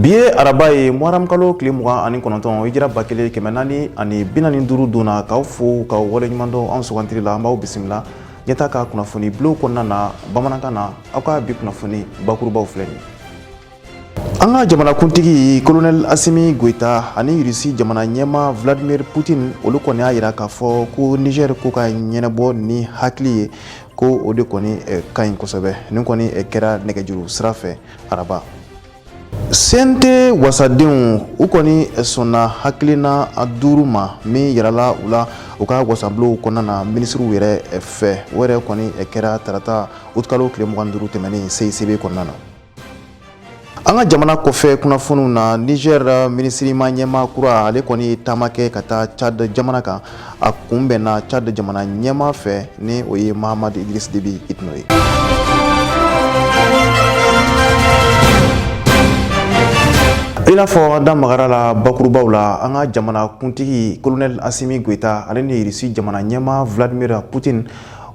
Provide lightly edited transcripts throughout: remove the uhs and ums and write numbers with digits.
Bi ye araba ye, muharam kalo tile 29, hijira 1445 don na. K'aw fo, k'aw waleɲuman dɔn anw sugantili la. An b'aw bisimila Ɲɛta ka kunnafoni bulon kɔnɔna na bamanankan na. Aw ka bi kunnafoni bakurubaw filɛ nin ye. An ka jamanakuntigi Colonel Asimi Goïta ani Russie jamana ɲɛmaa Vladimir Poutine, olu kɔni y'a yira k'a fɔ ko Niger ko ka ɲɛnabɔ ni hakili ye, ko o de kɔni ka ɲi kosɛbɛ. Nin kɔni kɛra nɛgɛjuru sira fɛ araba. CNT wasadenw, u kɔni sɔnna hakilina duuru ma min yirala u la u ka wasabulon kɔnɔna na minisiriw yɛrɛ fɛ. O yɛrɛ kɔni kɛra tarata utikalo tile 25 tɛmɛnen CICB kɔnɔna na. An ka jamana kɔfɛ kunnafoniw na, Niger minisirima ɲɛmaa kura, ale kɔni ye taama kɛ ka taa Tchad jamana kan. A kunbɛnna Tchad jamana ɲɛmaa fɛ, ni o ye Mahamat Idriss Déby Itno ye. I n'a fɔ an da magara la bakurubaw la, an ka jamana kuntigi Colonel Asimi Goïta, ale ni Russie jamana ɲɛmaa Vladimir Poutine,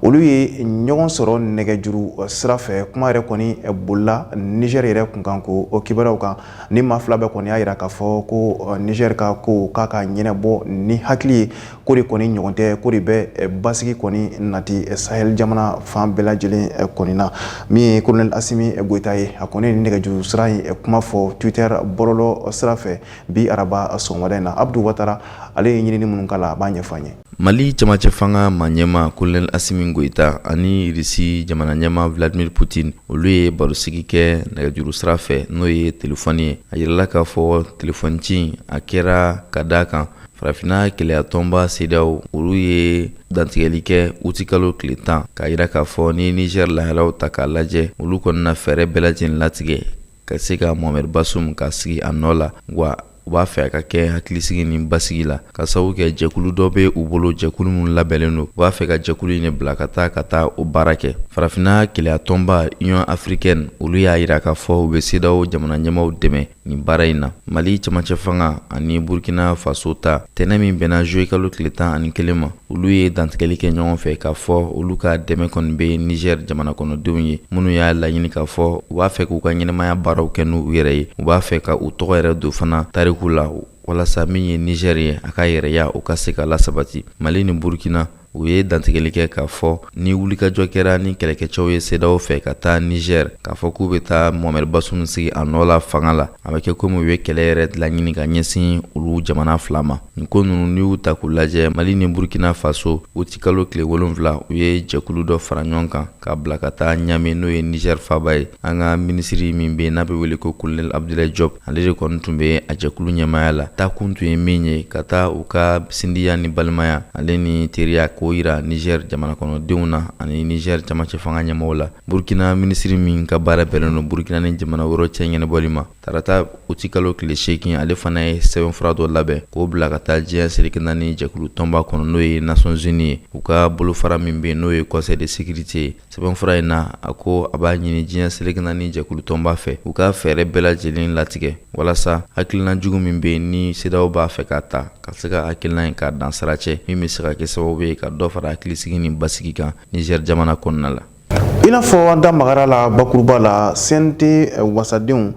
olu ye ɲɔgɔn sɔrɔ nɛgɛjuru sira fɛ. Kuma yɛrɛ kɔni bolila Niger yɛrɛ kunkan ko o kibaruyaw kan. Ni maa fila bɛɛ kɔni y'a yira k'a fɔ ko Niger ka ko k'a ka ɲɛnabɔ ni hakili ye, ko de kɔni ɲɔgɔn tɛ, ko de bɛ basigi kɔni nati Sahel jamana fan bɛɛ lajɛlen kɔni na. Min ye Colonel Asimi Goïta ye, a kɔni ni nɛgɛjuru sira in kuma fɔ Twitter bɔlɔlɔ sira fɛ bi araba sɔgɔmada in na. Abdu Watara, ale ye ɲinini minnu k'a la, a b'a ɲɛfɔ an ye. Mali camancɛ fanga maa ɲɛmaa Colonel Asimi Goïta ani Russie jamana ɲɛmaa Vladimir Poutine, olu ye barosigi kɛ nɛgɛjuru sira fɛ, n'o ye telefɔni ye. A yirala k'a fɔ telefɔni ci a kɛra ka da kan Farafinna Kelenya Tɔnba CEDEAO, olu ye dantigɛli kɛ utikalo tile 10, k'a yira k'a fɔ ni Niger lahalaw ta k'a lajɛ, olu kɔni na fɛɛrɛ bɛɛ lajɛlen latigɛ ka se ka Mohamed Bazoum ka sigi a nɔ la. Wa u b'a fɛ a ka kɛ hakilisigi ni basigi la, ka sababu kɛ jɛkulu dɔ bɛ u bolo, jɛkulu minnu labɛnnen don. U b'a fɛ ka jɛkulu in bila ka taa o baara kɛ. Farafinna Kelenya Tɔnba, Union africaine, olu y'a yira k'a fɔ u bɛ CEDEAO jamana ɲɛmaaw dɛmɛ nin baara in na. Mali camancɛ fanga ani Burkina Faso ta, tɛnɛ min bɛnna juillet kalo tile 11 ma, olu ye dantigɛli kɛ ɲɔgɔn fɛ k'a fɔ olu ka dɛmɛ kɔni bɛ Niger jamana kɔnɔdenw ye, minnu y'a laɲini k'a fɔ u b'a fɛ k'u ka ɲɛnamaya baaraw kɛ n'u yɛrɛ ye. U b'a fɛ ka u tɔgɔ yɛrɛ don fana tariku la, walasa min ye Niger ye, a ka yɛrɛya, o ka se ka lasabati. Mali ni Burkina, u ye dantigɛli kɛ k'a fɔ ni wulikajɔ kɛra ni kɛlɛkɛcɛw ye CEDEAO fɛ ka taa Niger, k'a fɔ k'u bɛ taa Mohamed Bazoum sigi a nɔ la fanga la, a bɛ kɛ komi u ye kɛlɛ yɛrɛ laɲini ka ɲɛsin olu jamana fila ma. Nin ko ninnu, n'i y'u ta k'u lajɛ, Mali ni Burkina Faso, utikalo tile 7, u ye jɛkulu dɔ fara ɲɔgɔn kan k'a bila ka taa Ɲame, n'o ye Niger faaba ye. An ka minisiri min bɛ yen n'a bɛ wele ko Colonel Abdoulaye Diop, ale de kɔni tun bɛ a jɛkulu ɲɛmaaya la. Taakun tun ye min ye, ka taa u ka sindiya ni balimaya ale ni teriya k'o yira Niger jamana kɔnɔdenw na ani Niger camancɛ fanga ɲɛmɔgɔw la. Burkina minisiri min ka baara bɛnnen don Burkina ni jamana wɛrɛw cɛ ɲɛnabɔli ma, tarata utikalo tile 8, ale fana ye sɛbɛnfura dɔ labɛn k'o bila ka taa diɲɛ seleke naani jɛkulu tɔnba kɔnɔ, n'o ye Nations Unies ye, u ka bolofara min bɛ yen, n'o ye Conseil de sécurité ye. Sɛbɛnfura in na, a ko a b'a ɲini diɲɛ seleke naani jɛkulu tɔnba fɛ, u ka fɛɛrɛ bɛɛ lajɛlen latigɛ walasa hakilina jugu min bɛ yen ni CEDEAO b'a fɛ ka ta, ka se ka hakilina in k'a dan sira cɛ, min bɛ se ka kɛ sababu ye ka dɔ fara hakilisigi ni basigi kan Niger jamana kɔnɔna la. I n'a fɔ an da magara la bakuruba la, CNT wasadenw,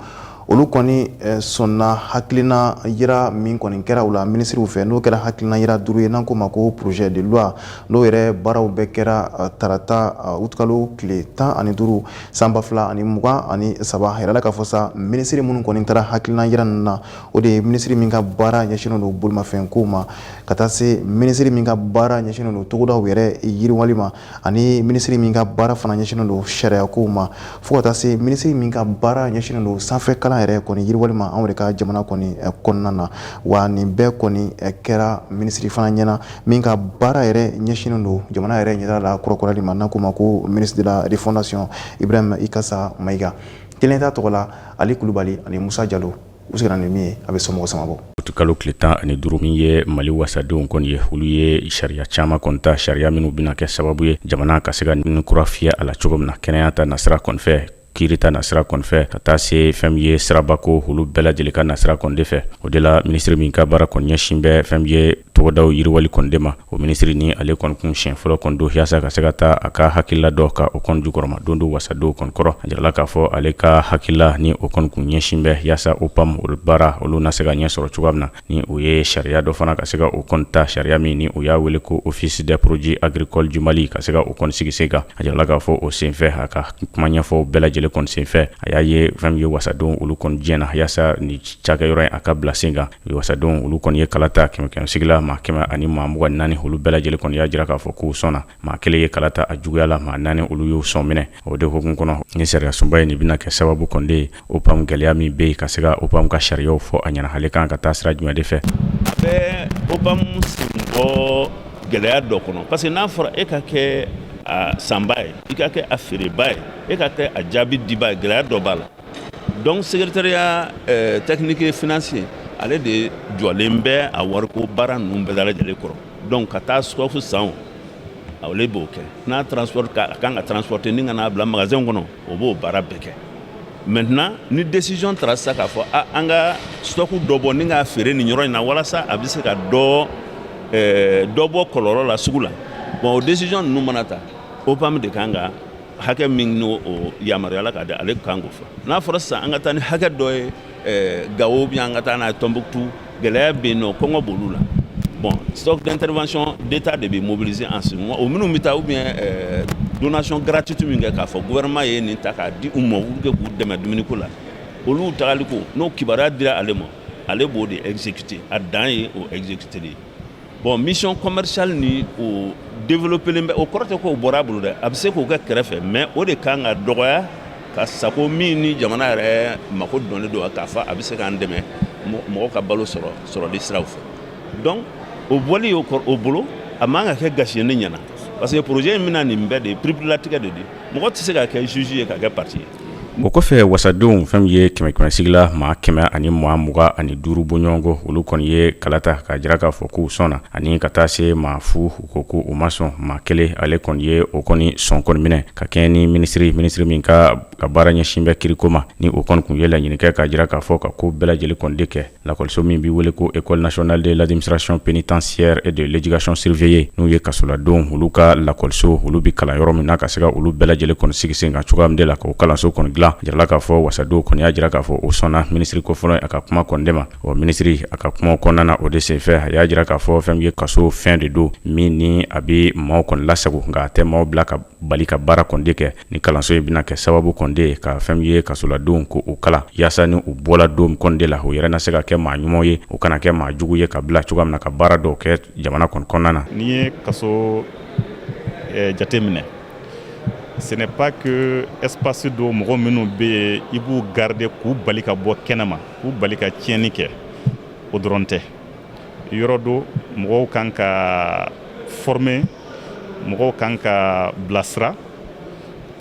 olu kɔni sɔnna hakilina yira min kɔni kɛra u la minisiriw fɛ, n'o kɛra hakilina yira duuru ye, n'an k'o ma ko projet de loi. N'o yɛrɛ baaraw bɛɛ kɛra tarata utikalo tile 15 san 2023. A yirala k'a fɔ sa, minisiri minnu kɔni taara hakilina yira ninnu na, o de ye minisiri min ka baara ɲɛsinnen don bolimafɛn kow ma, ka taa se minisiri min ka baara ɲɛsinnen don togodaw yɛrɛ yiriwali ma, ani minisiri min ka baara fana ɲɛsinnen don sariya kow ma, fo ka taa se minisiri min ka baara ɲɛsinnen don sanfɛ kalan yɛrɛ kɔni yiriwali ma anw yɛrɛ ka jamana kɔni kɔnɔna na. Wa nin bɛɛ kɔni kɛra minisiri fana ɲɛna min ka baara yɛrɛ ɲɛsinnen don jamana yɛrɛ ɲɛda la kurakurali ma, n'an k'o ma ko ministre de la refondation, Ibrahim Ikasa Mayiga. Kelen t'a tɔgɔ la, Ali Kulubali ani Musa Jalo, u sigira ni min ye, a bɛ somɔgɔ sama bɔ. Kalo tile 15 min ye Mali wasadenw kɔni ye, olu ye sariya caman kɔni ta, sariya minnu bɛna kɛ sababu ye jamana ka se ka ni kura fiyɛ a la cogo min na, kɛnɛya ta nasira kɔni fɛ, kiiri ta nasira kɔni fɛ, ka taa se fɛn min ye sirabako, olu bɛɛ lajɛlen ka nasira kɔni de fɛ. O de la, minisiri min ka baara kɔni ɲɛsin bɛ fɛn min ye Togodaw yiriwali kɔni de ma. O minisiri ni ale kɔni kun siɲɛ fɔlɔ kɔni don yaasa ka se ka taa a ka hakilila dɔ ka o kɔni jukɔrɔma don don wasadenw kɔni kɔrɔ. A jirala k'a fɔ ale ka hakilila ni o kɔni kun ɲɛsin bɛ yaasa OPAM olu baara olu na se ka ɲɛ sɔrɔ cogoya min na, ni o ye sariya dɔ fana ka se ka o kɔni ta, sariya min ni u y'a wele ko Office des produits agricoles du Mali, ka se ka o kɔni sigi sen kan. A jirala k'a fɔ o senfɛ, a ka kuma ɲɛfɔw bɛɛ lajɛlen kɔni senfɛ, a y'a ye fɛn min ye wasadenw olu kɔni diɲɛna yaasa ni cakɛyɔrɔ in a ka bila sen kan. Wasadenw olu kɔni ye kala ta kɛmɛ kɛmɛ sigi la, maa 124, olu bɛɛ lajɛlen kɔni y'a jira k'a fɔ k'u sɔnna. Maa kelen ye kala ta a juguya la, maa naani olu y'u sɔn minɛ. O de hukumu kɔnɔ, ni sariya sunba in nin bɛna kɛ sababu kɔni de ye, OPAM gɛlɛya min bɛ yen, ka se ka OPAM ka sariyaw fɔ a ɲɛna, ale kan ka taa sira jumɛn de fɛ. A bɛ OPAM sen bɔ gɛlɛya dɔ kɔnɔ, parce que n'a fɔra e ka kɛ a sanba ye, i ka kɛ a feereba ye, e ka kɛ a jaabi diba ye, gɛlɛya dɔ b'a la. Donc secrétariat technique et financier, ale de jɔlen bɛ a wariko baara ninnu bɛɛ lajɛlen kɔrɔ. Donc ka taa stock san, ale b'o kɛ, n'a transport a kan ka transporter ni ka n'a bila magasin kɔnɔ, o b'o baara bɛɛ kɛ. Maintenant, ni décision taara sisan k'a fɔ a an ka stock dɔ bɔ ni k'a feere nin yɔrɔ in na walasa a bɛ se ka dɔ bɔ kɔlɔlɔ la sugu la, bon, o décision ninnu mana ta, OPAM de kan ka hakɛ min n'o o yamaruyala k'a di, ale kan k'o fɔ. N'a fɔra sisan an ka taa ni hakɛ dɔ ye Gawo ou bien an ka taa n'a ye Tɔnbukutu, gɛlɛya bɛ yen nɔ, kɔngɔ b'olu la, bon, stock d'intervention d'État de bɛ mobiliser en ce moment. O minnu bɛ taa ou bien donation gratuite min kɛ k'a fɔ gouvernement ye nin ta k'a di u ma pour que k'u dɛmɛ dumuniko la, olu tagali ko n'o kibaruya dira ale ma, ale b'o de exécuter. A dan ye o exécuter de ye. Bon, mission commerciale ni o développé bɛ, o kɔrɔ tɛ k'o bɔra a bolo dɛ, a bɛ se k'o kɛ kɛrɛfɛ, mais o de kan ka dɔgɔya ka sago min ni jamana yɛrɛ mako dɔnnen don k'a fɔ a bɛ se k'an dɛmɛ mɔgɔ ka balo sɔrɔ sɔrɔli siraw fɛ. Donc o bɔli o bolo, a man ka kɛ gasi ye ne ɲɛna, parce que projet in bɛna nin bɛɛ de pirilatigɛ de di. Mɔgɔ tɛ se ka kɛ juge ye ka kɛ partie ye. O kɔfɛ, wasadenw fɛn min ye kɛmɛ kɛmɛ sigi la maa 125 bɔɲɔgɔnko, olu kɔni ye kala ta k'a jira k'a fɔ k'u sɔnna, ani ka taa se maa 0, u ko ko u ma sɔn. Maa kelen, ale kɔni ye o kɔni sɔn kɔni minɛ ka kɛɲɛ ni minisiri min ka baara ɲɛsin bɛ kiriko ma, ni o kɔni kun ye laɲini kɛ k'a jira k'a fɔ ka ko bɛɛ lajɛlen kɔni de kɛ lakɔliso min bɛ wele ko École nationale de l'administration pénitentiaire et de l'éducation surveillée, n'u ye kasoladenw olu ka lakɔliso, olu bɛ kalan yɔrɔ min na, ka se ka olu bɛɛ lajɛlen kɔni sigi sen kan cogoya min de la, k'o kalanso kɔni dilan. Jirala k'a fɔ wasadenw kɔni y'a jira k'a fɔ o sɔnna minisiri ko fɔlɔ a ka kuma kɔni de ma. O minisiri a ka kuma kɔnɔna na, o de senfɛ, a y'a jira k'a fɔ fɛn min ye kaso fɛn de don min ni a bɛ maaw kɔni lasago, nka a tɛ maaw bila ka bali ka baara kɔni de kɛ. Ni kalanso in bɛna kɛ sababu kɔni de ye ka fɛn min ye kasoladenw ko o kalan, yaasa ni u bɔla don kɔni de la, u yɛrɛ na se ka kɛ maa ɲumanw ye, u kana kɛ maa jugu ye ka bila cogoya min na ka baara dɔw kɛ jamana kɔni kɔnɔna na. N'i ye kaso jate minɛ, ce n'est pas que espace dɔ mɔgɔ minnu bɛ yen i b'u garder k'u bali ka bɔ kɛnɛma, k'u bali ka tiɲɛni kɛ, o dɔrɔn tɛ. Yɔrɔ do mɔgɔw kan ka former, mɔgɔw kan ka bilasira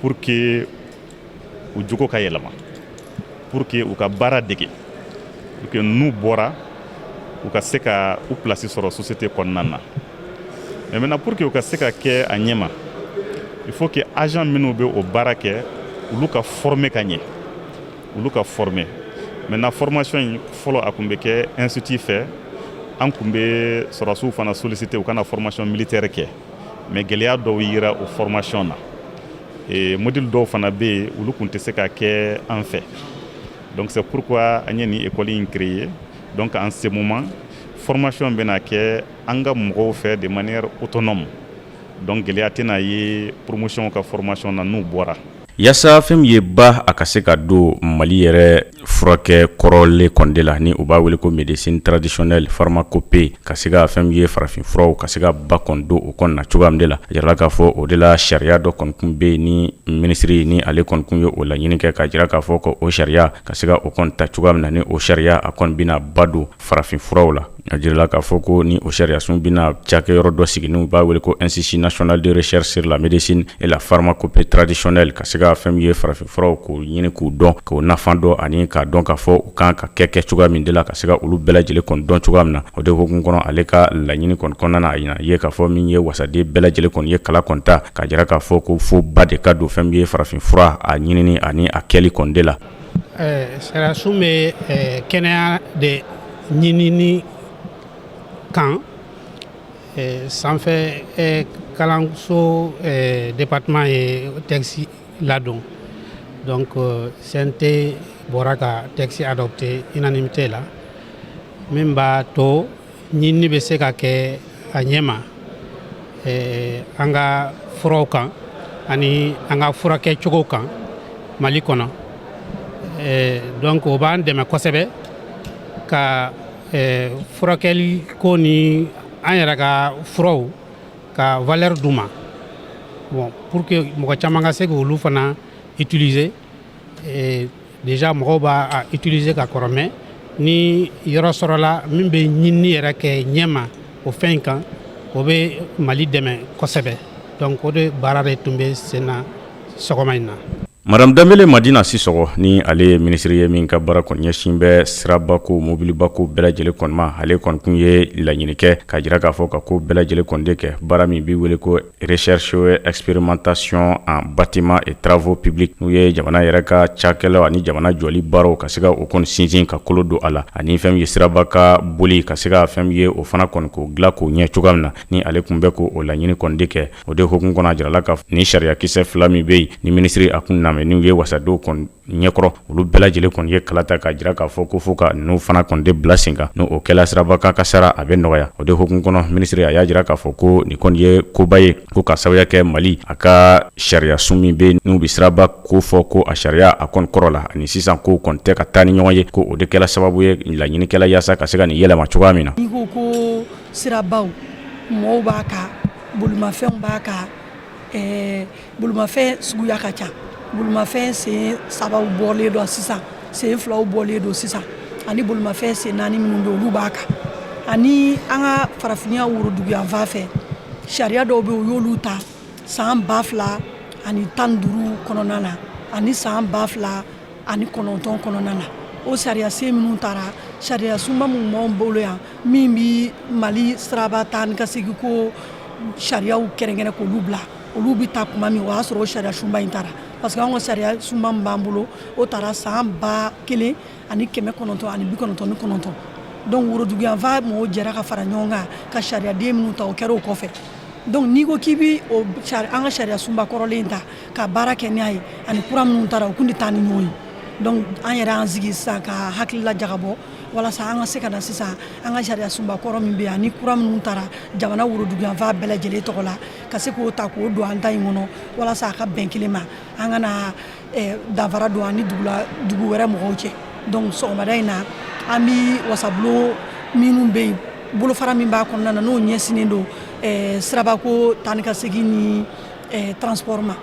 pour que u jogo ka yɛlɛma, pour que u ka baara dege, pour que n'u bɔra u ka se ka u place sɔrɔ société kɔnɔna na. Mais maintenant, pour que u ka se ka kɛ a ɲɛma, il faut que agent minnu bɛ o baara kɛ, olu ka former ka ɲɛ, olu ka former. Maintenant, formation in fɔlɔ, a tun bɛ kɛ institut fɛ. An tun bɛ sɔrɔdasiw fana solliciter u kana formation militaire kɛ, mais gɛlɛya dɔw yera o formation na et module dɔw fana bɛ yen, olu tun tɛ se ka kɛ an fɛ. Donc c'est pourquoi an ye nin école in créer. Donc en ce moment, formation bɛna kɛ an ka mɔgɔw fɛ de manière autonome, donc gɛlɛya tɛna ye promotion ka formation na n'u bɔra. Yaasa fɛn min ye ba a ka se ka don Mali yɛrɛ furakɛ kɔrɔlen kɔnde la, ni u b'a wele ko médecine traditionnelle, pharmacopée, ka se ka fɛn min ye farafin furaw ka se ka ba kɔni don o kɔni na cogoya min de la, a jirala k'a fɔ o de la sariya dɔ kɔni kun bɛ yen, ni minisiri ni ale kɔni kun ye o laɲini kɛ k'a jira k'a fɔ ko o sariya ka se ka o kɔni ta cogoya min na, ni o sariya a kɔni bɛna ba don farafin furaw la. A jirala k'a fɔ ko ni o sariya sun bɛna cakɛyɔrɔ dɔ sigi, n'u b'a wele ko Institut national de recherche sur la médecine et la pharmacopée traditionnelle, ka se ka fɛn min ye farafin furaw k'o ɲini k'u dɔn, k'o nafa dɔn, ani k'a dɔn k'a fɔ u kan ka kɛ kɛ cogoya min de la, ka se ka olu bɛɛ lajɛlen kɔni dɔn cogoya min na. O de hukumu kɔnɔ, ale ka laɲini kɔni kɔnɔna na, a ɲina ye k'a fɔ min ye wasaden bɛɛ lajɛlen kɔni ye kala kɔni ta k'a jira k'a fɔ ko fo ba de ka don fɛn min ye farafin fura a ɲinini ani a kɛli kɔni de la. Sariyasun bɛ kɛnɛya de ɲinini kan. Sanfɛ kalanso département ye texte ladon. Donc CNT bɔra ka texte adopté unanimité la, min b'a to ɲinini bɛ se ka kɛ a ɲɛma an ka furaw kan ani an ka furakɛcogo kan Mali kɔnɔ. Donc o b'an dɛmɛ kosɛbɛ ka furakɛli ko ni an yɛrɛ ka furaw ka valeur d'u ma, bon, pour que mɔgɔ caman ka se k'olu fana utiliser. Déjà mɔgɔw b'a utiliser ka kɔrɔ, mais ni yɔrɔ sɔrɔla min bɛ ɲinini yɛrɛ kɛ ɲɛma o fɛn in kan, o bɛ Mali dɛmɛ kosɛbɛ. Donc o de baara de tun bɛ sen na sɔgɔma in na. Madame Danbele Madina Sisɔgɔ, ni ale ye minisiri ye min ka baara kɔni ɲɛsin bɛ sirabako, mobilibako bɛɛ lajɛlen kɔni ma, ale kɔni tun ye laɲini kɛ k'a jira k'a fɔ ka ko bɛɛ lajɛlen kɔni de kɛ baara min bɛ wele ko recherche, expérimentation en bâtiment et travaux publics, n'u ye jamana yɛrɛ ka cakɛlaw ani jamana jɔli baaraw ka se ka o kɔni sinsin ka kolo don a la, ani fɛn min ye siraba ka boli ka se ka fɛn min ye o fana kɔni k'o dilan k'o ɲɛ cogoya min na, ni ale tun bɛ k'o laɲini kɔni de kɛ. O de hukumu kɔnɔ, a jirala ka ni sariyakisɛ fila min bɛ yen ni minisiri a kun na n'u ye wasadenw kɔni ɲɛkɔrɔ, olu bɛɛ lajɛlen kɔni ye kala ta k'a jira k'a fɔ ko fo ka ninnu fana kɔni de bila sen kan, n'o o kɛla siraba kan kasara a bɛ nɔgɔya. O de hukumu kɔnɔ, minisiri a y'a jira k'a fɔ ko nin kɔni ye koba ye, ko ka sababuya kɛ Mali a ka sariya sun min bɛ n'u bɛ siraba ko fɔ, ko a sariya a kɔni kɔrɔ la ani sisan ko kɔni tɛ ka taa ni ɲɔgɔn ye, ko o de kɛla sababu ye laɲinikɛla yaasa ka se ka nin yɛlɛma cogoya min na. N'i ko ko sirabaw, mɔgɔw b'a kan, bolimafɛnw b'a kan, bolimafɛn suguya ka ca. Bolimafɛn sen sabaw bɔlen don sisan, sen filaw bɔlen don sisan, ani bolimafɛn sen naani minnu bɛ, olu b'a kan. Ani an ka farafinya woroduguyanfan fɛ, sariya dɔw bɛ, u y'olu ta san 2015 kɔnɔna na ani san 2009 kɔnɔna na. O sariya sen minnu taara, sariya sunba minnu b'anw bolo yan min bɛ Mali siraba taa ni ka segin ko sariyaw kɛrɛnkɛrɛn k'olu bila, olu bɛ ta tuma min, o y'a sɔrɔ o sariya sunba in taara, parce que anw ka sariya sunba min b'an bolo, o taara san 1999. Donc woroduguyanfan mɔgɔw jɛra ka fara ɲɔgɔn kan ka sariyaden minnu ta, o kɛra o kɔfɛ. Donc n'i ko k'i bi an ka sariya sunba kɔrɔlen ta ka baara kɛ n'a ye ani kura minnu taara, o kun tɛ taa ni ɲɔgɔn ye. Donc an yɛrɛ y'an sigi sisan ka hakilila jagabɔ walasa an ka se ka na sisan an ka sariya sunba kɔrɔ min bɛ yen ani kura minnu taara jamana woroduguyanfan bɛɛ lajɛlen tɔgɔ la, ka se k'o ta k'o don an ta in kɔnɔ, walasa a ka bɛn kelen ma, an kana danfara don an ni dugu wɛrɛ mɔgɔw cɛ. Donc sɔgɔmada in na, an bɛ wasabulon minnu bɛ yen, bolofara min b'a kɔnɔna na n'o ɲɛsinnen don sirabako taa ni ka segin ni transport ma,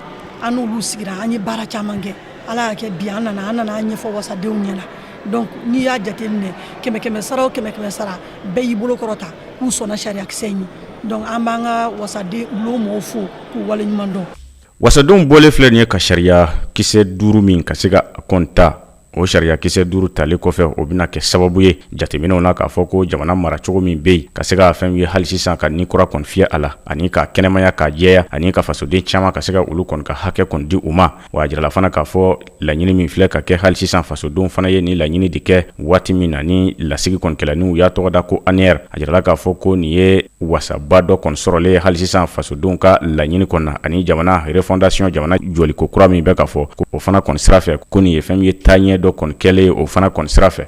an n'olu sigira, an ye baara caman kɛ. Ala y'a kɛ bi an nana an ɲɛfɔ wasadenw ɲɛna. Donc n'i y'a jateminɛ, kɛmɛ kɛmɛ sara o kɛmɛ kɛmɛ sara, bɛɛ y'i bolo kɔrɔta k'u sɔnna sariyakisɛ in ye. Donc an b'an ka wasaden bulon mɔgɔw fo k'u waleɲuman dɔn. Wasadenw bɔlen filɛ nin ye ka sariya kisɛ duuru min ka se ka kɔn ta, o sariya kisɛ duuru talen kɔfɛ, o bɛna kɛ sababu ye jateminɛw na k'a fɔ ko jamana maracogo min bɛ yen ka se ka fɛn ye hali sisan ka ni kura kɔni fiyɛ a la ani ka kɛnɛmaya k'a jɛya ani ka fasoden caman ka se ka olu kɔni ka hakɛ kɔni di u ma. Wa a jirala fana k'a fɔ laɲini min filɛ ka kɛ hali sisan, fasodenw fana ye nin laɲini de kɛ waati min na ni lasigi kɔni kɛla, n'u y'a tɔgɔ da ko ANR. A jirala k'a fɔ ko nin ye wasaba dɔ kɔni sɔrɔlen ye hali sisan fasodenw ka laɲini kɔnɔ na ani jamana refondation, jamana jɔliko kura min bɛ ka fɔ, o fana kɔni sira fɛ, ko nin ye fɛn min ye taaɲɛ dɔ kɔni kɛlen ye o fana kɔni sira fɛ.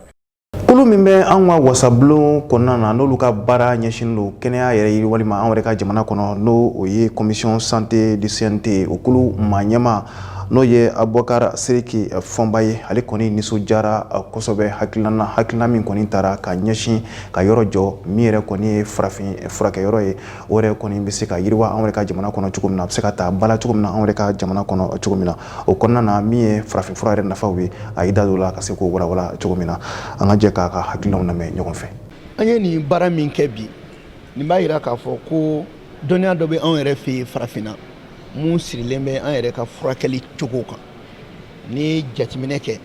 Kulu min bɛ an ka wasabulon kɔnɔna na, n'olu ka baara ɲɛsinnen don kɛnɛya yɛrɛ yiri walima an yɛrɛ ka jamana kɔnɔ, n'o o ye commission santé du CNT, o kulu maa ɲɛma, n'o ye Abubakar Seriki Fɔnba ye, ale kɔni nisɔndiyara kosɛbɛ hakilina hakilina min kɔni taara ka ɲɛsin ka yɔrɔ jɔ min yɛrɛ kɔni ye farafin furakɛyɔrɔ ye, o yɛrɛ kɔni bɛ se ka yiriwa an yɛrɛ ka jamana kɔnɔ cogo min na, a bɛ se ka ta bala cogo min na an yɛrɛ ka jamana kɔnɔ cogo min na. O kɔnɔna na, min ye farafin fura yɛrɛ nafaw ye, a y'i da don o la ka se k'o walawala cogo min na. An ka jɛ k'a ka hakilinaw lamɛn ɲɔgɔn fɛ. An ye nin baara min kɛ bi, nin b'a yira k'a fɔ ko dɔnniya dɔ bɛ anw yɛrɛ fɛ yen farafinna mun sirilen bɛ an yɛrɛ ka furakɛli cogo kan. N'i ye jateminɛ kɛ,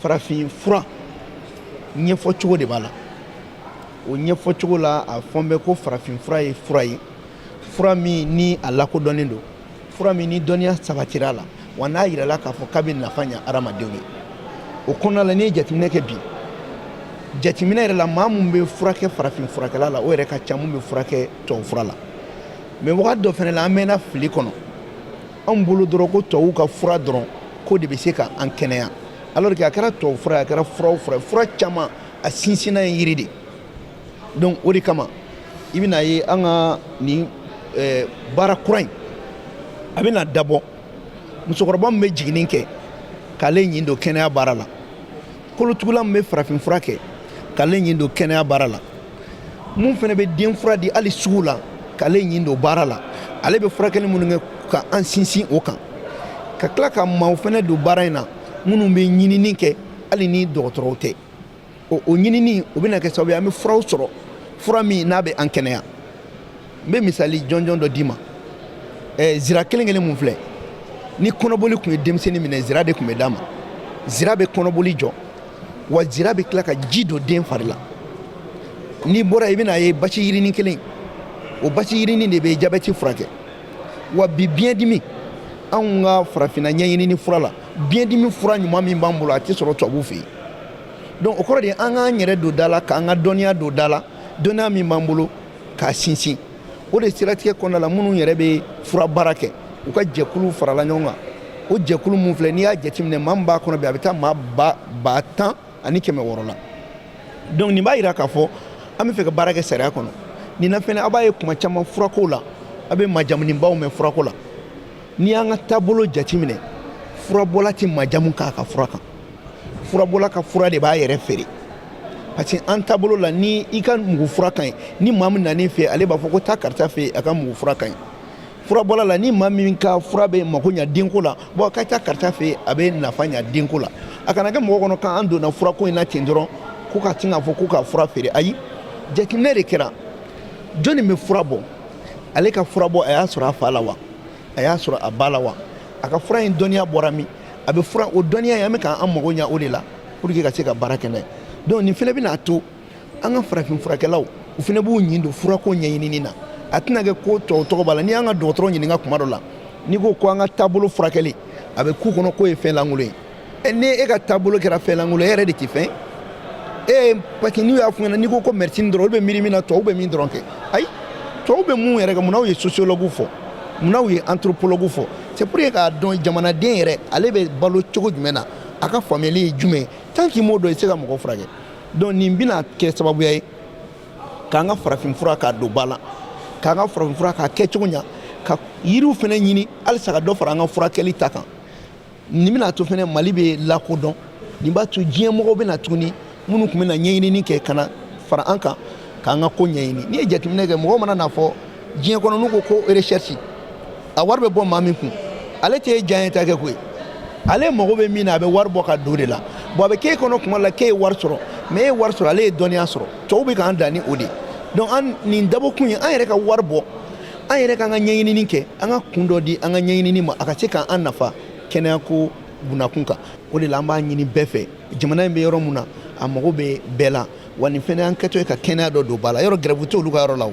farafin fura ɲɛfɔ cogo de b'a la. O ɲɛfɔ cogo la, a fɔn bɛ ko farafin fura ye fura ye, fura min ni a lakodɔnnen don, fura min ni dɔnniya sabatira a la, wa n'a yirala k'a fɔ k'a bɛ nafa ɲɛ adamadenw ye. O kɔnɔna la, n'i ye jateminɛ kɛ bi, Jateminɛ yɛrɛ la, maa min bɛ furakɛ farafin furakɛla la, o yɛrɛ ka ca mun bɛ furakɛ tubabu fura la. Mais wagati dɔ fana la, an mɛnna fili kɔnɔ. Anw bolo dɔrɔn ko tubabuw ka fura dɔrɔn k'o de bɛ se ka an kɛnɛya, alors que a kɛra tubabu fura ye, a kɛra fura o fura ye, fura caman a sinsinna ye yiri de. Donc o de kama, i bɛna ye an ka nin baara kura in, a bɛna dabɔ musokɔrɔba min bɛ jiginni kɛ, k'ale ɲin don kɛnɛya baara la, kolotugula min bɛ farafin fura kɛ, k'ale ɲin don kɛnɛya baara la, mun fana bɛ den fura di hali sugu la, k'ale ɲin don baara la, ale bɛ furakɛli minnu kɛ, ka an sinsin o kan, ka tila ka maaw fana don baara in na minnu bɛ ɲinini kɛ, hali ni dɔgɔtɔrɔw tɛ. O ɲinini, o bɛna kɛ sababu ye an bɛ furaw sɔrɔ, fura min n'a bɛ an kɛnɛya. N bɛ misali jɔnjɔn dɔ d'i ma. Zira kelen kelen mun filɛ, ni kɔnɔboli tun ye denmisɛnnin minɛ, zira de tun bɛ d'a ma. Zira bɛ kɔnɔboli jɔ, wa zira bɛ tila ka ji don den fari la. N'i bɔra, i bɛna ye basi yirinin kelen, o basi yirinin de bɛ jabɛti furakɛ. Wa bi, biyɛndimi, anw ka farafinna ɲɛɲinini fura la, biyɛndimi fura ɲuman min b'an bolo, a tɛ sɔrɔ tubabuw fɛ yen. Donc o kɔrɔ de ye an k'an yɛrɛ don da la, k'an ka dɔnniya don da la, dɔnniya min b'an bolo k'a sinsin. O de siratigɛ kɔnɔna la, minnu yɛrɛ bɛ fura baara kɛ, u ka jɛkulu farala ɲɔgɔn kan. O jɛkulu mun filɛ, n'i y'a jateminɛ, maa min b'a kɔnɔ bi, a bɛ taa maa 10 600 la. Donc nin b'a yira k'a fɔ an bɛ fɛ ka baara kɛ sariya kɔnɔ. Nin na fɛnɛ, a b'a ye kuma caman furako la, a bɛ majamunibaw mɛn furako la. N'i y'an ka taabolo jateminɛ, furabɔla tɛ majamu k'a ka fura kan. Furabɔla ka fura de b'a yɛrɛ feere, parce que an taabolo la, ni i ka mugu fura ka ɲi, ni maa min nan'i fɛ, ale b'a fɔ ko taa karisa fɛ yen, a ka mugu fura ka ɲi. Furabɔla la, ni maa min ka fura bɛ mako ɲa denko la, bon, ka taa karisa fɛ yen, a bɛ nafa ɲa denko la. A kana kɛ mɔgɔ kɔnɔ k'an donna furako in na ten dɔrɔn ko ka sin k'a fɔ ko ka fura feere. Ayi, jateminɛ de kɛra. Jɔnni bɛ fura bɔ? Ale ka fura bɔ, a y'a sɔrɔ a fa la wa, a y'a sɔrɔ a ba la wa? A ka fura in dɔnniya bɔra min? A bɛ fura o dɔnniya in, an bɛ k'an mago ɲa o de la pour que ka se ka baara kɛ n'a ye. Donc nin fana bɛna to an ka farafin furakɛlaw, u fana b'u ɲin don furako ɲɛɲinini na. A tɛna kɛ ko tɔw tɔgɔ b'a la. N'i y'an ka dɔgɔtɔrɔ ɲininka kuma dɔ la, n'i ko ko an ka taabolo furakɛli, a bɛ k'u kɔnɔ k'o ye fɛn lankolon ye. Ɛ, ni e ka taabolo kɛra fɛn lankolon ye, e yɛrɛ de tɛ fɛn e, parce que n'u y'a f'u ɲɛna, n'i ko ko médecine dɔrɔn, olu bɛ miiri min na, tubabu bɛ min dɔrɔn kɛ. Ayi, tubabu bɛ mun yɛrɛ kɛ? Munna ye sociologue fɔ? Munna ye anthropologue fɔ? C'est pour que k'a dɔn jamanaden yɛrɛ, ale bɛ balo cogo jumɛn na, a ka faamuyali ye jumɛn ye. Tant qu'i m'o dɔn, i tɛ se ka mɔgɔ furakɛ. Donc nin bɛna kɛ sababuya ye k'an ka farafin fura k'a don ba la, k'an ka farafin fura k'a kɛ cogo ɲa, ka yiriw fana ɲini halisa ka dɔ fara an ka furakɛli ta kan. Nin bɛna to fana Mali bɛ lakodɔn. Nin b'a to diɲɛ mɔgɔw bɛna tuguni, minnu tun bɛna ɲɛɲinini kɛ, ka na fara an kan k'an ka ko ɲɛɲini. N'i ye jateminɛ kɛ, mɔgɔw mana n'a fɔ diɲɛ kɔnɔ, n'u ko ko recherche, a wari bɛ bɔ maa min kun, ale tɛ diya ta kɛ koyi. Ale mago bɛ min na, a bɛ wari bɔ ka don de la. Bon, a bɛ k'e kɔnɔ kuma la k'e ye wari sɔrɔ, mais e ye wari sɔrɔ, ale ye dɔnniya sɔrɔ. Tɔw bɛ k'an dan ni o de. Donc an nin dabɔkun ye an yɛrɛ ka wari bɔ, an yɛrɛ k'an ka ɲɛɲinini kɛ, an ka kun dɔ di an ka ɲɛɲinini ma, a ka se k'an nafa kɛnɛyako bunakun kan. O de la, an b'a ɲini bɛɛ fɛ. Jamana in bɛ yɔrɔ mun na, a mago bɛ bɛɛ la. Wa nin fɛnɛ y'an kɛtɔ ye ka kɛnɛya dɔ don ba la. Yɔrɔ grève t'olu ka yɔrɔ la, o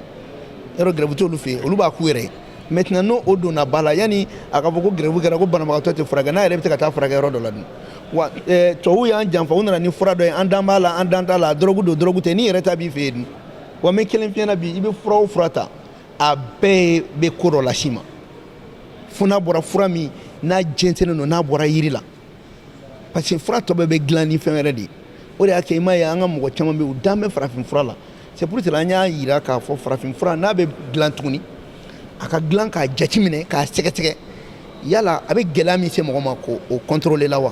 yɔrɔ grève t'olu fɛ yen, olu b'a k'u yɛrɛ ye. Maintenant, n'o o donna ba la, yanni a ka fɔ ko grève kɛra, ko banabagatɔ tɛ furakɛ, n'a yɛrɛ bɛ se ka taa furakɛ yɔrɔ dɔ la dun. Wa tubabuw y'an janfa, u nana ni fura dɔ ye, an dan b'a la, an dan t'a la, drogue don, drogue tɛ, n'i yɛrɛ ta b'i fɛ yen dun. Wa n bɛ kelen f'i ɲɛna bi, i bɛ fura o fura ta, a bɛɛ bɛ ko dɔ las'i ma, fo n'a bɔra fura min n'a jɛnsɛnnen don, n'a bɔra yiri la, parce que fura tɔ bɛɛ bɛ dilan ni fɛn wɛrɛ de ye. O de y'a kɛ i m'a ye, an ka mɔgɔ caman bɛ yen, u dan bɛ farafin fura la. C'est pour cela an y'a yira k'a fɔ farafin fura n'a bɛ dilan tuguni, a ka dilan k'a jateminɛ, k'a sɛgɛsɛgɛ, yala a bɛ gɛlɛya min se mɔgɔ ma, k'o o contrôler la wa,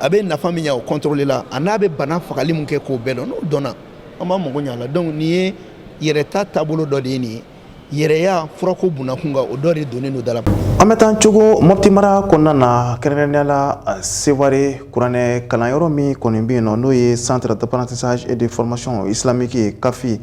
a bɛ nafa min ɲɛ, o contrôler la, a n'a bɛ bana fagali mun kɛ, k'o bɛɛ dɔn. N'o dɔnna, an b'an mago ɲɛ a la. Donc nin ye yɛrɛta taabolo dɔ de ye, nin ye yɛrɛya furako bunakun kan, o dɔ de donnen don da la. An bɛ taa cogo Mɔpti mara kɔnɔna na, kɛrɛnkɛrɛnnenya la Seware kuranɛ kalanyɔrɔ min kɔni bɛ yen nɔ, n'o ye Centre d'apprentissage et de formation islamique ye, CAFI.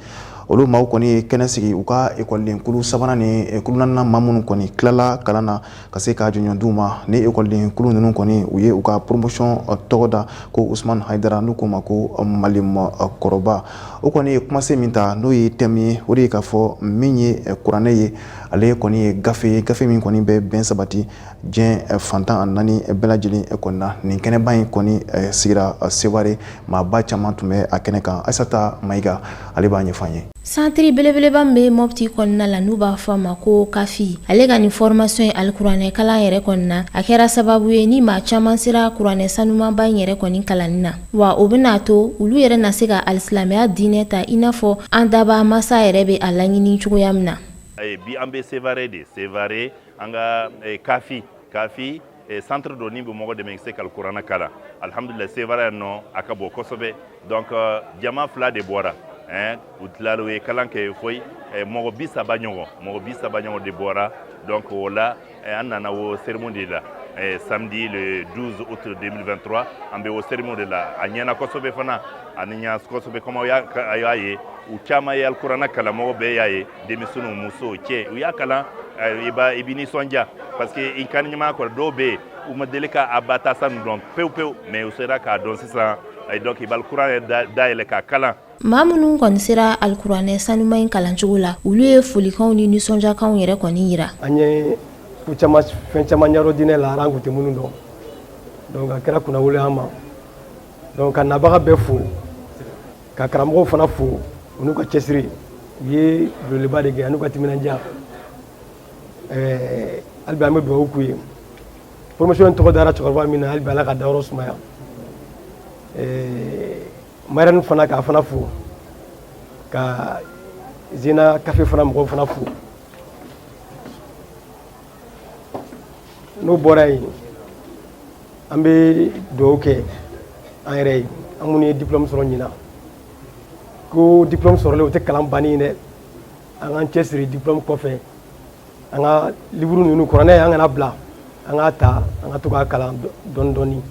Olu maaw kɔni ye kɛnɛ sigi u ka ekɔliden kulu sabanan ni kulu naaninan, maa minnu kɔni tilala kalan na, ka se ka jɔnjɔn d'u ma. Ni ekɔliden kulu ninnu kɔni, u ye u ka promotion tɔgɔ da ko Usman Hayidara, n'u k'o ma ko Malim Kɔrɔba. O kɔni ye kumasen min ta, n'o ye thème ye, o de ye k'a fɔ min ye kuranɛ ye. Ale kɔni ye gafe ye, gafe min kɔni bɛ bɛn sabati diɲɛ fan 14 bɛɛ lajɛlen kɔni na. Nin kɛnɛba in kɔni sigira Seware, maaba caman tun bɛ a kɛnɛ kan. Ayisata Mayiga, ale b'a ɲɛfɔ an ye. Santiri belebeleba min bɛ Mɔpti kɔnɔna la, n'u b'a fɔ a ma ko Kafi, ale ka nin formation ye alikuranɛ kalan yɛrɛ kɔni na, a kɛra sababu ye ni maa caman sera kuranɛ sanumanba in yɛrɛ kɔni kalanni na. Wa o bɛna to olu yɛrɛ na se ka alisilamɛya diinɛ ta i n'a fɔ an dabaa masa yɛrɛ bɛ a laɲini cogoya min na. Bi an bɛ Sevare de, Sevare an ka Kafi, Kafi centre dɔ ni bɛ mɔgɔ dɛmɛ se ka kuranɛ kalan. Alihamudulila, Sevare yan nɔ, a ka bon kosɛbɛ. Donc jama fila de bɔra, u tilala, u ye kalan kɛ foyi, mɔgɔ 30 ɲɔgɔn, mɔgɔ 30 ɲɔgɔn de bɔra. Donc o la, an nana o cérémonie de la samedi le 12 août 2023. An bɛ o cérémonie de la. A ɲɛna kosɛbɛ fana, a ni ɲa kosɛbɛ. Comme aw y'a ye, u caman ye alikuranɛ kalan, mɔgɔ bɛɛ y'a ye, denmisɛnninw, musow, cɛ, u y'a kalan. I b'a i bɛ nisɔndiya parce que i kan ɲuman kɔrɔ. Dɔw bɛ yen, u ma deli ka a ba ta san dɔn pewu pewu, mais u sera k'a dɔn sisan. Donc i bɛ alikuranɛ dayɛlɛ k'a kalan. Maa minnu kɔni sera alikuranɛ sanuma in kalancogo la, olu ye folikanw ni nisɔndiyakanw yɛrɛ kɔni yira. An ye ko caman, fɛn caman ɲɛdɔn diinɛ la, an tun tɛ minnu dɔn. Donc a kɛra kunnawolo an ma. Donc ka nabaga bɛɛ fo, ka karamɔgɔw fana fo, u n'u ka cɛsiri, u ye belebeleba de kɛ, an'u ka timinandiya. Hali bi an bɛ dugawu k'u ye. Formation in tɔgɔ dara cɛkɔrɔba min na, hali bi Ala ka dayɔrɔ sumaya. Marraine fana, k'a fana fo, ka Zena kafe fana mɔgɔw fana fo. N'o bɔra yen, an bɛ dugawu kɛ an yɛrɛ ye, an minnu ye diplôme sɔrɔ ɲinan, ko diplôme sɔrɔlen o tɛ kalan banni ye dɛ. An k'an cɛsiri diplôme kɔfɛ, an ka livre ninnu, kuranɛ, an kana bila, an k'a ta, an ka to k'a kalan dɔɔni dɔɔni,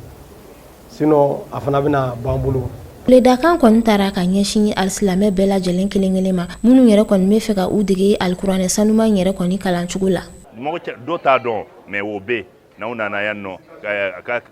sinon a fana bɛna bɔ an bolo. Ledakan kɔni taara ka ɲɛsin alisilamɛ bɛɛ lajɛlen kelen kelen ma, minnu yɛrɛ kɔni bɛ fɛ ka u dege alikuranɛ sanuma yɛrɛ kɔni kalancogo la. Mɔgɔ dɔw t'a dɔn, mais o bɛ n'aw nana yan nɔ,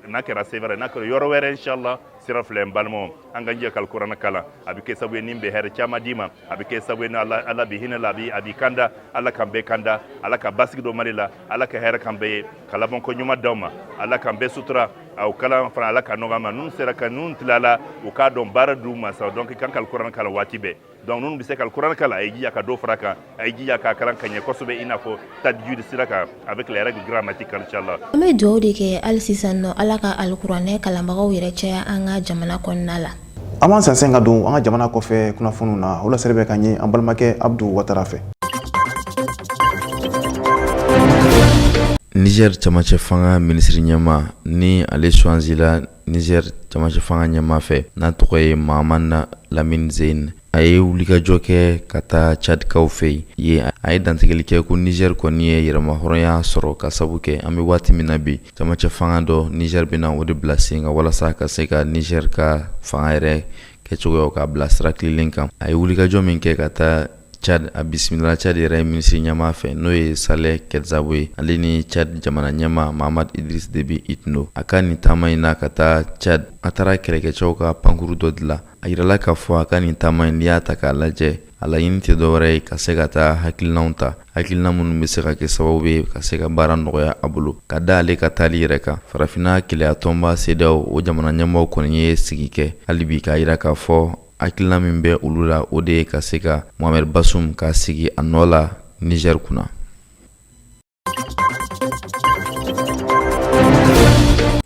n'a kɛra Sevare, n'a kɛra yɔrɔ wɛrɛ, inshallah. Sira filɛ, n balimaw, an ka jɛ ka alikuranɛ kalan. A bɛ kɛ sababu ye ni bɛ hɛrɛ caman d'i ma, a bɛ kɛ sababu ye ni Ala bɛ hinɛ la, a b'i kanda. Ala k'an bɛɛ kanda, Ala ka basigi don Mali la, Ala ka hɛrɛ k'an bɛɛ ye, ka labanko ɲuman d'aw ma, Ala k'an bɛɛ sutura. Aw kalan fana, Ala ka nɔgɔya ma. Ninnu sera ka ninnu tilala, u k'a dɔn baara d'u ma sa. Donc kan ka alikuranɛ kalan waati bɛɛ. Donc ninnu bɛ se ka alikuranɛ kalan, a ye jija ka dɔ fara kan, a ye jija k'a kalan ka ɲɛ kosɛbɛ, i n'a fɔ tajwid sira kan, avec les règles grammaticales, inchallah. An bɛ dugawu de kɛ hali sisan nɔ, Ala ka alikuranɛ kalanbagaw yɛrɛ caya an ka jamana kɔnɔna la. An b'an sɛnsɛn ka don an ka jamana kɔfɛ kunnafoniw na. O laseli bɛ ka ɲɛ an balimakɛ Abdu Watara fɛ. Niger camancɛ fanga minisiri ɲɛmaa ni ale suwanzila Niger camancɛ fanga ɲɛmaa fɛ, n'a tɔgɔ ye Mahamane Lamine Zeine, a ye wulikajɔ kɛ ka taa Tchadkaw fɛ yen. A ye dantigɛli kɛ ko Niger kɔni ye yɛrɛmahɔrɔnya sɔrɔ ka sabu kɛ an bɛ waati min na bi, camancɛ fanga dɔ Niger bɛna o de bila sen kan walasa ka se ka Niger ka fanga yɛrɛ kɛcogoyaw k'a bila sira tilenlen kan. A ye wulikajɔ min kɛ ka taa Tchad, a bisimila Tchad yɛrɛ minisiri ɲɛmaa fɛ, n'o ye Saleh Kebzabo ye, ale ni Tchad jamana ɲɛmaa Mahamat Idriss Déby Itno. A ka nin taama in na ka taa Tchad, a taara kɛlɛkɛcɛw ka pankuru dɔ dilan. A yirala k'a fɔ a ka nin taama in, n'i y'a ta k'a lajɛ, a laɲini tɛ dɔwɛrɛ ye ka se ka taa hakilinaw ta, hakilina minnu bɛ se ka kɛ sababu ye ka se ka baara nɔgɔya a bolo. Ka da ale ka taali yɛrɛ kan, farafinna kelenya tɔnba CEDEAO, o jamana ɲɛmaaw kɔni ye sigi kɛ hali bi k'a yira k'a fɔ hakilina min bɛ olu la, o de ye ka se ka Mohamed Bazoum k'a sigi a nɔ la Niger kunna.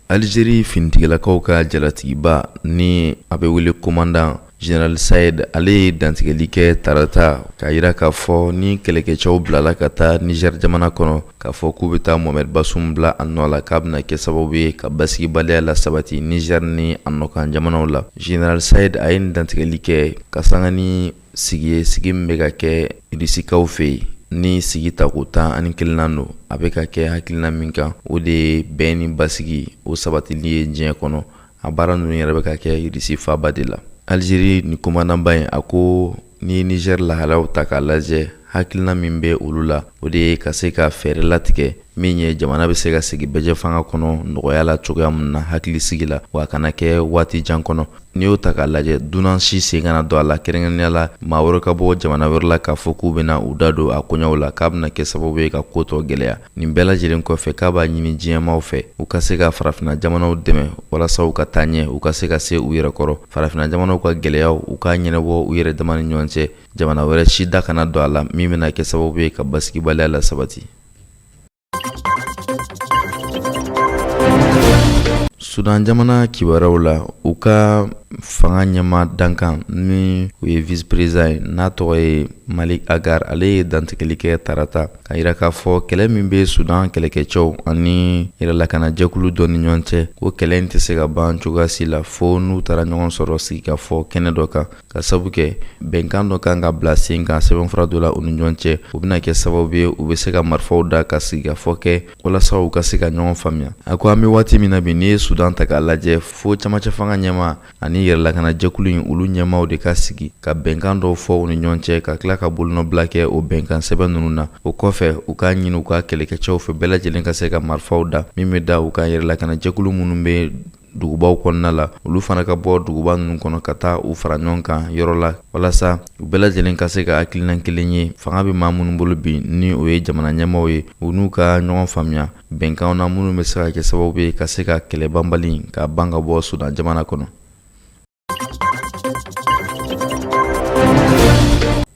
Algérie finitigilakaw ka jalatigiba ni a bɛ wele commandant général Saïd, ale ye dantigɛli kɛ tarata k'a yira k'a fɔ ni kɛlɛkɛcɛw bilala ka taa Niger jamana kɔnɔ, k'a fɔ k'u bɛ taa Mohamed Bazoum bila a nɔ la, k'a bɛna kɛ sababu ye ka basigibaliya lasabati Niger ni a nɔkan jamanaw la. Général Saïd, a ye nin dantigɛli kɛ ka sanga ni sigi ye, sigi min bɛ ka kɛ Irisikaw fɛ yen, ni sigi tako 11nan don. A bɛ ka kɛ hakilina min kan, o de ye bɛn ni basigi o sabatili ye diɲɛ kɔnɔ. A baara ninnu yɛrɛ bɛ ka kɛ Irisi faaba de la. Algérie ni commandantba in, a ko ni Niger lahalaw ta k'a lajɛ, Hakilina min bɛ olu la, o de ye ka se ka fɛɛrɛ latigɛ min ye jamana bɛ se ka segin bɛɛjɛfanga kɔnɔ nɔgɔya la cogoya min na, hakilisigi la, wa a kana kɛ waati jan kɔnɔ. N'i y'o ta k'a lajɛ, dunan si sen kana don a la, kɛrɛnkɛrɛnnenya la maa wɛrɛ ka bɔ jamana wɛrɛ la k'a fɔ k'u bɛna u da don a koɲɛw la, k'a bɛna kɛ sababu ye ka ko tɔ gɛlɛya. Nin bɛɛ lajɛlen kɔfɛ, k'a b'a ɲini diɲɛmaaw fɛ u ka se ka farafinna jamanaw dɛmɛ walasa u ka taa ɲɛ, u ka se ka se u yɛrɛ kɔrɔ. Farafinna jamanaw ka gɛlɛyaw, u k'a ɲɛnabɔ u yɛrɛ dama ni ɲɔgɔn cɛ, jamana wɛrɛ si da kana don a la min bɛna kɛ sababu ye ka basigibaliya lasabati. Sudan jamana kibaruyaw la, u ka fanga ɲɛmaa dankan ni o ye vice président ye, n'a tɔgɔ ye Malik Agar, ale ye dantigɛli kɛ tarata k'a yira k'a fɔ kɛlɛ min bɛ Sudan kɛlɛkɛcɛw ani yɛrɛlakanajɛkulu dɔ ni ɲɔgɔn cɛ, ko kɛlɛ in tɛ se ka ban cogoya si la fo n'u taara ɲɔgɔn sɔrɔ sigikafɔ kɛnɛ dɔ kan, ka sabu kɛ bɛnkan dɔ kan ka bila sen kan sɛbɛnfura dɔ la u ni ɲɔgɔn cɛ, o bɛna kɛ sababu ye u bɛ se ka marifaw da ka sigikafɔ kɛ walasa u ka se ka ɲɔgɔn faamuya. A ko an bɛ waati min na bi, n'i ye Sudan ta k'a lajɛ, fo camancɛ fanga ɲɛmaa ani yɛrɛlakanajɛkulu in, olu ɲɛmaaw de ka sigi ka bɛnkan dɔw fɔ u ni ɲɔgɔn cɛ, ka tila ka bolonɔbila kɛ o bɛnkan sɛbɛn ninnu na. O kɔfɛ, u k'a ɲini u ka kɛlɛkɛcɛw fɛ bɛɛ lajɛlen ka se ka marifaw da, min bɛ da u ka yɛrɛlakanajɛkulu minnu bɛ dugubaw kɔnɔna la, olu fana ka bɔ duguba ninnu kɔnɔ ka taa u fara ɲɔgɔn kan yɔrɔ la, walasa u bɛɛ lajɛlen ka se ka hakilina kelen ye. Fanga bɛ maa minnu bolo bi, ni o ye jamana ɲɛmaaw ye, u n'u ka ɲɔgɔn faamuya bɛnkanw na minnu bɛ se ka kɛ sababu ye ka se ka kɛlɛ banbali ka ban ka bɔ Sudan jamana kɔnɔ.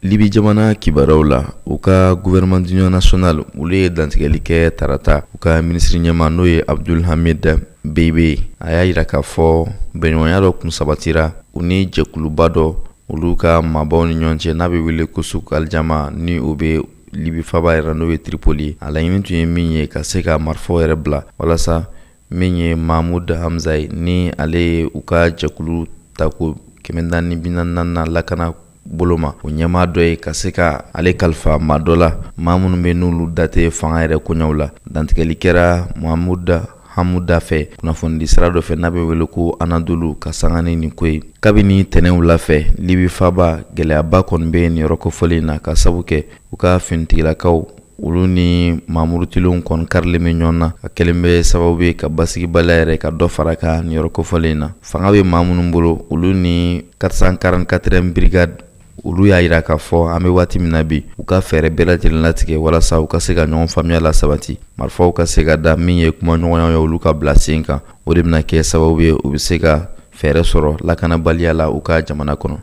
Libi jamana kibaruyaw la, u ka gouvernement d'union nationale, olu ye dantigɛli kɛ tarata. U ka minisiri ɲɛmaa, n'o ye Abdul Hamid Dbeibeh, a y'a yira k'a fɔ bɛnɲɔgɔnya dɔ kun sabatira u ni jɛkuluba dɔ, olu ka maabaw ni ɲɔgɔn cɛ, n'a bɛ wele ko Suk Aljama, ni o bɛ Libi faaba yɛrɛ, n'o ye Tripoli. A laɲini tun ye min ye, ka se ka marifaw yɛrɛ bila, walasa min ye Mahmud Hamza ye, ni ale ye u ka jɛkulu tako 444 lakana bolo ma, o ɲɛmaa dɔ ye, ka se ka ale kalifa maa dɔ la, maa minnu bɛ n'olu da tɛ fanga yɛrɛ koɲɛw la. Dantigɛli kɛra Mahmud Hamuda fɛ kunnafonidi sira dɔ fɛ n'a bɛ wele ko Anadolu, ka sanga ni nin ko ye. Kabini tɛnɛn wula fɛ, Libi faaba, gɛlɛyaba kɔni bɛ nin yɔrɔ kofɔlen in na, ka sabu kɛ u ka finitigilakaw, olu ni maa murutilenw kɔni karilen bɛ ɲɔgɔn na, a kɛlen bɛ sababu ye ka basigibaliya yɛrɛ ka dɔ fara kan nin yɔrɔ kofɔlen in na. Fanga bɛ maa minnu bolo, olu ni 444e brigade, olu y'a yira k'a fɔ an bɛ waati min na bi, u ka fɛɛrɛ bɛɛ lajɛlen latigɛ walasa u ka se ka ɲɔgɔn faamuya lasabati, marifaw ka se ka da, min ye kumaɲɔgɔnya ye, olu ka bila sen kan. O de bɛna kɛ sababu ye u bɛ se ka fɛɛrɛ sɔrɔ lakanabaliya la u ka jamana kɔnɔ.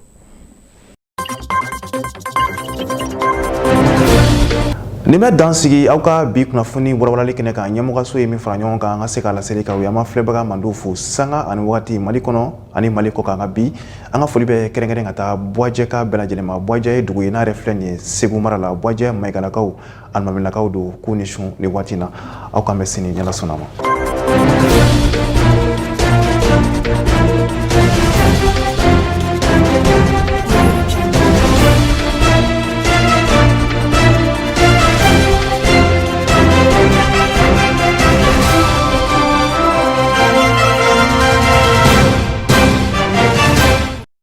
Nin bɛ dan sigi aw ka bi kunnafoni walawalali kɛnɛ kan. Ɲɛmɔgɔso ye min fara ɲɔgɔn kan an ka se k'a laseli k'aw ye. An b'a filɛbaga mandiw fo sanga ani wagati, Mali kɔnɔ ani Mali kɔ kan. Ka bi an ka foli bɛ kɛrɛnkɛrɛn ka taa Buwajɛka bɛɛ lajɛlen ma. Buwajɛ ye dugu ye n'a yɛrɛ filɛ nin ye Segu mara la. Buwajɛ Mayigalakaw, alimamilakaw don, k'u ni su ni waati na. Aw k'an bɛn sini, n'Ala sɔnna a ma.